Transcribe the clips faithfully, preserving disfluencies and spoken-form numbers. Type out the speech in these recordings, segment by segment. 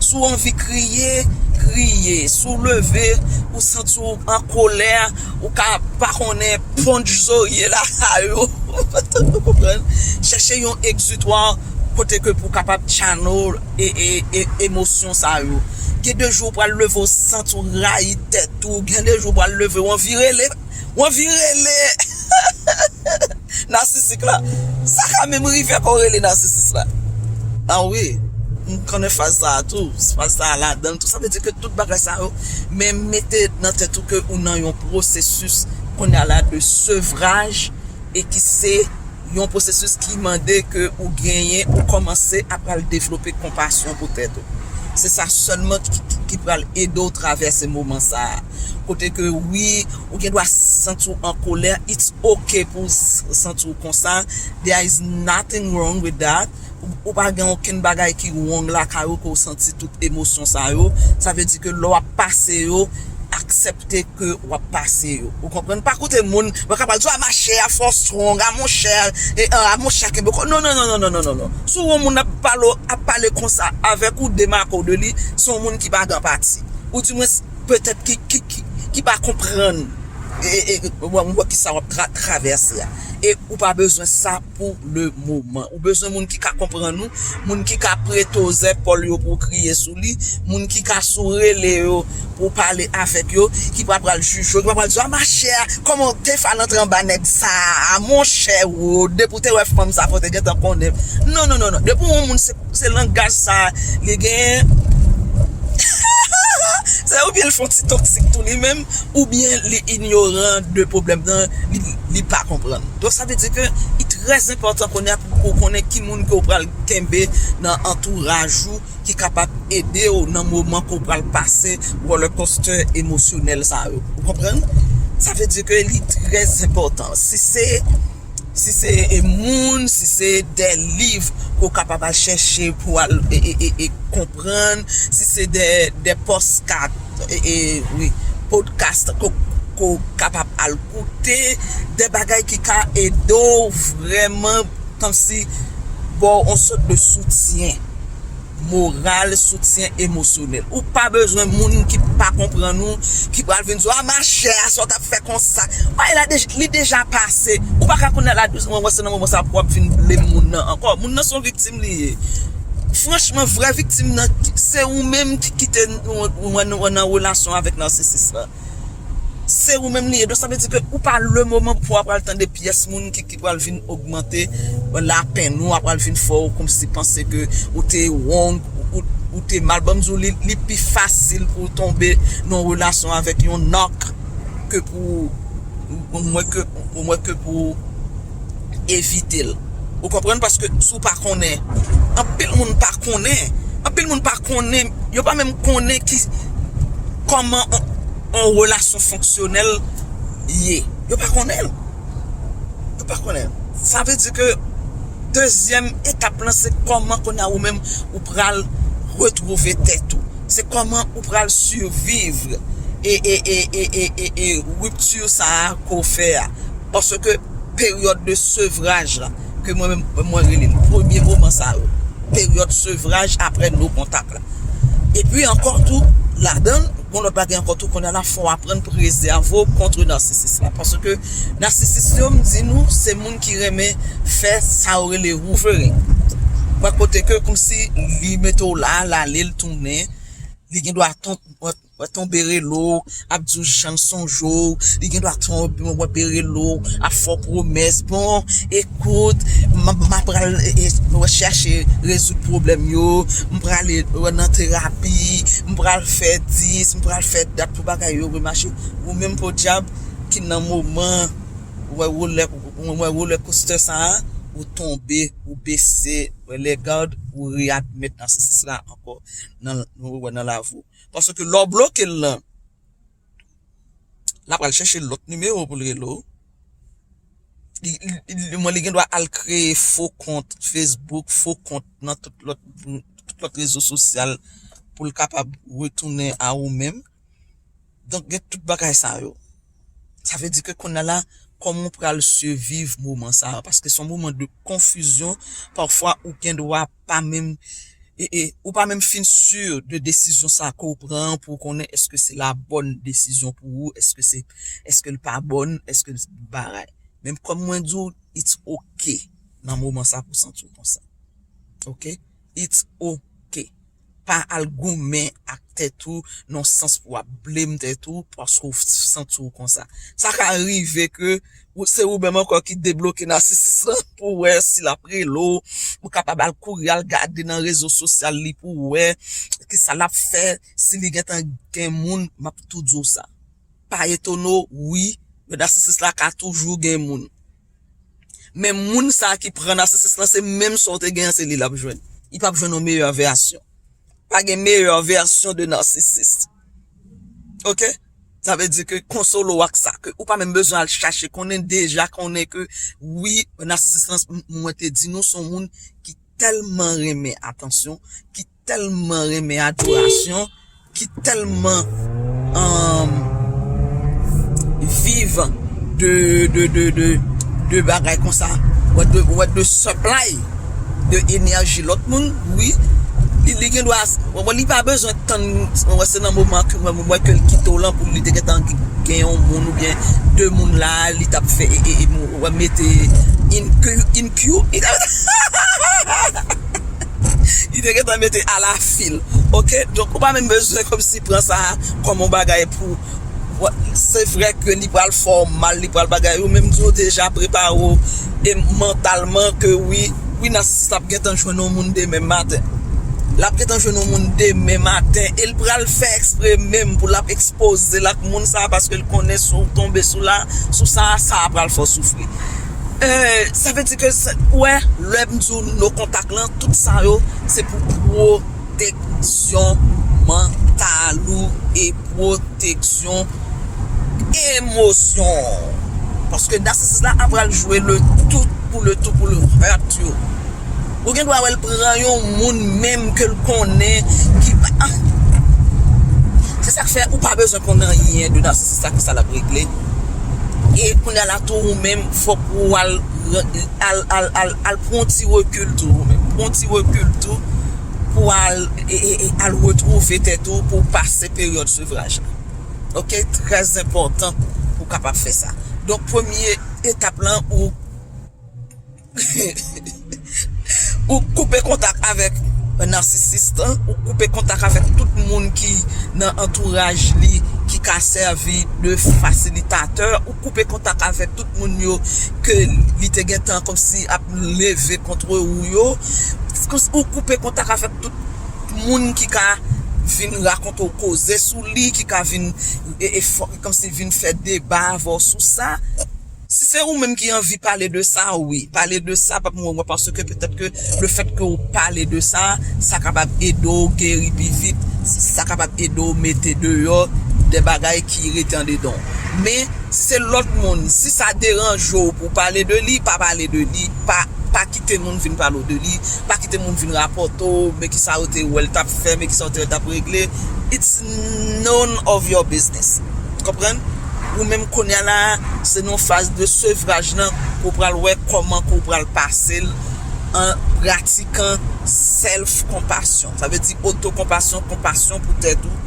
Si w anvi kriye, kriye. Si w leve, ou santi w an kolè, ou ka pa konnen ponch zorye lakay ou. Ou konprann? Chèche yon egzitwa kote ke pou w kapab channel e, e, e, emosyon sa yo. Gen de jou ou pral leve, ou santi w rayi tèt ou. Gen de jou ou pral leve, ou anvi rele. Ou anvi rele. Nasisik la. Sa ka menm rive pou w rele nasisis la. A wi, m konnen faz sa a tou. Faz sa a ladan l tou. Sa vle di ke tout bagay sa yo, men mete nan tèt ou ke ou nan yon pwosesis kounye a la de sevraj e ki se yon pwosesis ki mande ke ou genyen, ou kòmanse ap pral devlope konpasyon pou tèt ou. Se sa sèlman ki, ki, ki pral ede w travèse moman sa a. Kote ke wi, ou gen dwa santi w an kolè, it's ok pou w s- santi w konsa. There is nothing wrong with that. Ou, ou pa gen okenn bagay ki wrong lakay ou ke w santi tout emosyon sa yo. Sa vle di ke lè w ap pase yo, aksepte ke w ap pase yo. Ou konprann? Pa koute moun, mwen kapab di, a machè, a fò strong, a monchè, e, a, a monchè, kenbe kò. Non, non, non, non, non, non, non, non. Si w wè yon moun ap pale, ap pale konsa avèk ou, demake w de li, se yon moun ki pa gen anpati. Ou di mwen, petèt ki, ki, ki, ki pa konprann. E, e, e, w wè, w wè ki sa w ap tra- travèse a. E ou pa bezwen sa pou le moman. Ou bezwen moun ki ka konprann ou, moun ki ka prete w zepòl yo pou w kriye sou li, moun ki ka sou rele yo pou w pale avèk yo, ki pa pral jije w, ki pa pral di, a machè, kòman w te fè al antre anba nèg sa a, monchè, wo, depi w te wè fanm sa, fò w te gentan konnen. Non, non, non, non. Depi yon moun se, se langaj sa a li genyen, se oubyen l fè yon ti toksik tou li menm, oubyen li inyoran de pwoblèm nan, li, li pa konprann. Donk, sa vle di ke li trè enpòtan kounye a pou, pou w konnen ki moun ke w pral kenbe nan antouraj ou ki kapab ede w nan moman ke w pral pase roller coaster emosyonèl sa yo. Ou konprann? Sa vle di ke li trè enpòtan. Si se, si se, e, moun, si se de liv ke w kapab al chèche pou al, e, e, e, e konprann, si se de, de podcast, e, e, wi, podcast ke, ke w kapab al koute, de bagay ki ka ede w vrèman kòmsi ba w yon sòt de soutyen moral, soutyen emosyonèl. Ou pa bezwen moun ki pa konprann ou, ki pral vin di w, a machè, a sa w t ap fè konsa. Bagay la dej- li deja pase. Ou pa ka konnen la, mwen wè se nan moman sa pou w ap vin blame moun nan ankò. Moun nan se yon viktim li ye. Franchman, vrè viktim nan, se ou menm ki kite w, w, w, w nan relasyon avèk nasisis la. Se ou menm li ye. Donk, sa vle di ke ou pa le moman pou w ap pral tande pyès moun ki, ki pral vin ogmante lapenn ou, ap pral vin fè w kòmsi panse ke ou te wrong, ou, ou, ou te mal. Ban m di w, li, li pi fasil pou w tonbe nan yon relasyon avèk yon narc ke pou, mwen ke, mwen ke pou evite l. Ou konprann? Paske si w pa konnen, anpil moun pa konnen. Anpil moun pa konnen, yo pa menm konnen ki, kòman on, on relasyon fonksyonèl ye. Yo pa konnen l. Yo pa konnen l. Sa vle di ke dezyèm etap lan, se kòman kounye a ou menm ou pral retwouve tèt ou. Se kòman ou pral siviv e, e, e, e, e, e, e ripti sa a ke w fè a. Paske peryòd de sevraj la, ke mwen menm, mwen rele l premye moman sa yo. Peryòd sevraj apre no kontak la. Epi ankò tou, ladan l, gon lòt bagay ankò tou, kounye a la, fò w aprann prezève w kont nasisis la. Paske nasisis yo, m di nou, se moun ki renmen fè sa yo rele hoovering. Mwen kote ke kòmsi li mete w la, l ale, l tounen, li gen dwa ton- wè tonbe rele w, ap di w jan l sonje w, li gen dwa tonbe, wè, rele w, ap fè w pwomès. Bon, ekout, m, m ap pral, e, e, wè, chèche rezoud pwoblèm yo, m prale, wè, nan terapi, m pral fè dis, m pral fè dat pou bagay yo remache. Ou menm, podyab, ki nan moman, wè, roller, wè, roller coaster sa a, ou tonbe, ou bese, wè, lè gad, ou reyadmèt nasisis la ankò nan, wè, nan lavi w. Paske lè w bloke l lan, l ap al chèche lòt nimewo pou l rele w. Li, li, li, mwen, li gen dwa al kreye fo kont Facebook, fo kont nan tout lòt, tout lòt rezo sosyal pou l kapab retounen a ou menm. Donk, gen tout bagay sa yo. Sa vle di ke kounye a la, kòman w pral siviv moman sa a? Paske se yon moman de konfizyon. Pafwa, ou gen dwa pa menm e, e, ou pa menm fin si de desizyon sa ke w pran an pou w konnen èske se la bòn desizyon pou ou, èske se, èske l pa bòn, èske l bagay. Men kòm mwen di w, it's ok nan moman sa pou w santi w konsa. Ok? It's ok. Pa al goumen ak tèt ou nan sans pou w ap blame tèt ou paske w santi w konsa. Sa ka rive ke ou, se ou menm ankò ki debloke nasisis lan pou wè si l ap rele w. Ou kapab al kouri al gade nan rezo sosyal li pou wè kisa l ap fè, si li gentan gen moun, m ap tou di w sa. Pa etone w, wi, nasisis la ka toujou gen moun. Men moun sa ki pran nasisis lan, se menm sa w te gen an, se li l ap jwenn. Li p ap jwenn yon meyè vèsyon. Pa gen meyè vèsyon de nasisis. Ok? Sa vle di ke konsole w ak sa, ke ou pa menm bezwen al chache konnen, deja konnen ke wi, nasisis lan, m-, mwen te di nou, se yon moun ki tèlman renmen atansyon, ki tèlman renmen adorasyon, ki tèlman, um, viv de, de, de, de, de bagay konsa, wè, de, wè, de supply de enèji lòt moun, wi. Li, li gen dwa, bon, li pa bezwen tann, wè, se nan moman ke, wè, wè ke l kite w lan pou li te gentan gen yon moun oubyen de moun la, li t ap fè, e, e, e, wè, mete in queue, in queue, li t ap li te gentan mete alafil. Ok? Donk, ou pa menm bezwen kòmsi pran sa kòm yon bagay pou, wè, se vre ke li pral fè w mal, li pral bagay, ou menm di w deja prepare w e mantalman ke wi, wi, nasisis la ap gentan jwenn yon moun demen maten. L ap gentan jwenn yon moun demen maten e l pral fè ekspre menm pou l ap ekspoze l ak moun sa a paske l konnen si w tonbe sou la, sou sa, sa a pral fè w soufri. Eh, sa vle di ke, wè, lè m di w no kontak lan, tout sa yo, se pou pwoteksyon mantal ou e pwoteksyon emosyon w. Paske nasisis la ap pral jwe le tout pou le tout pou le hurt you. Ou gen dwa wè l pran yon moun menm ke l konnen ki pa. Se sa k fè ou pa bezwen konn anyen de nasisis la, ki sa l ap regle. E kounye a la tou, ou menm, fòk ou al, al, al, al, al pran yon ti rekil tou, ou menm. Pran yon ti rekil tou pou al, e, e, e, al retwouve tèt ou, pou w pase peryòd sevraj la. Ok? Trè enpòtan pou w kapab fè sa. Donk, premye etap lan, ou ou koupe kontak avèk nasisis lan, ou koupe kontak avèk tout moun ki nan antouraj li ki ka sèvi de fasilitatè, ou koupe kontak avèk tout moun yo ke li te gentan kòmsi ap leve kont ou yo, ou koupe kontak avèk tout moun ki ka vin rakonte w koze sou li, ki ka vin, e, e, fò-, kòmsi vin fè deba avè w sou sa. Si se ou menm ki anvi pale de sa, wi, pale de sa, pa mwen, mwen panse ke petèt ke le fèt ke ou pale de sa, sa kapab ede w geri pi vit, sa kapab ede w mete deyò de bagay ki rete andedan w. Men, si se lòt moun, si sa deranje w pou w pale de li, pa pale de li, pa, pa kite moun vin pale w de li, pa kite moun vin rapòte w, men kisa w te wè l t ap fè, men kisa w te wè l t ap regle. It's none of your business. Konprann? Ou menm kounye a la, se nan faz de sevraj lan pou w pral wè kòman ke w pral pase l an pratikan self compassion. Sa vle di otokonpasyon, konpasyon pou tèt ou,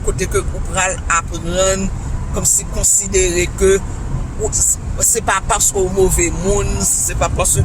kote ke ou pral aprann kòmsi konsidere ke ou, se pa paske w move moun, se pa paske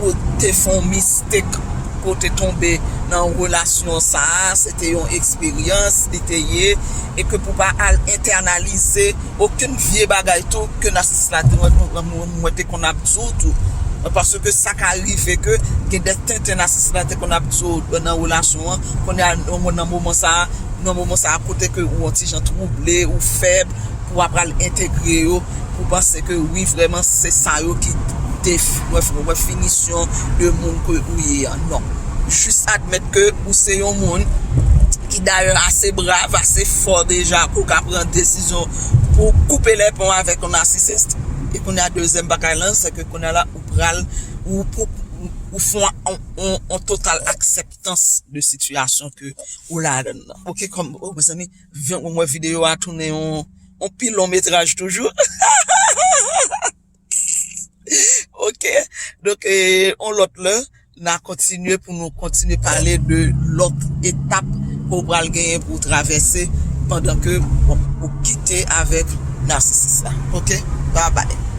ou te fè yon mistake ke w te tonbe nan yon relasyon sa a, se te yon eksperyans li te ye, e ke pou pa al entènalize okenn vye bagay tou ke nasisis la te, mwen, mwen, mwen te konn ap di w tou. Paske sa ka rive ke gen de tenten nasisis la te konn ap di w nan relasyon an, kounye a, nan moman sa a, nan moman sa a, kote ke ou yon ti jan twouble, ou fèb, pou w ap pral entegre yo, pou w panse ke wi, vrèman, se sa yo ki def-, wè, wè finisyon de moun ke ou ye an. Non. Jis admèt ke ou se yon moun ki dayè ase brav, ase fò deja pou w ka pran desizyon pou w koupe lè pon avèk yon nasisis. E kounye a, dezyèm bagay lan, se ke kounye a la, ou pral, ou, ou, ou fè yon, yon, yon total akseptans de sitiyasyon ke ou ladan nan. Ok, kòm, oh, mezanmi, vin, mwen wè videyo a tounen yon, yon pi lon metraj toujou. Ok, donk, eh, yon lòt lè, n a kontinye pou nou kontinye pale de lòt etap ke w pral genyen pou w travèse pandan ke w kite avèk nasisis la. Ok? Bye bye.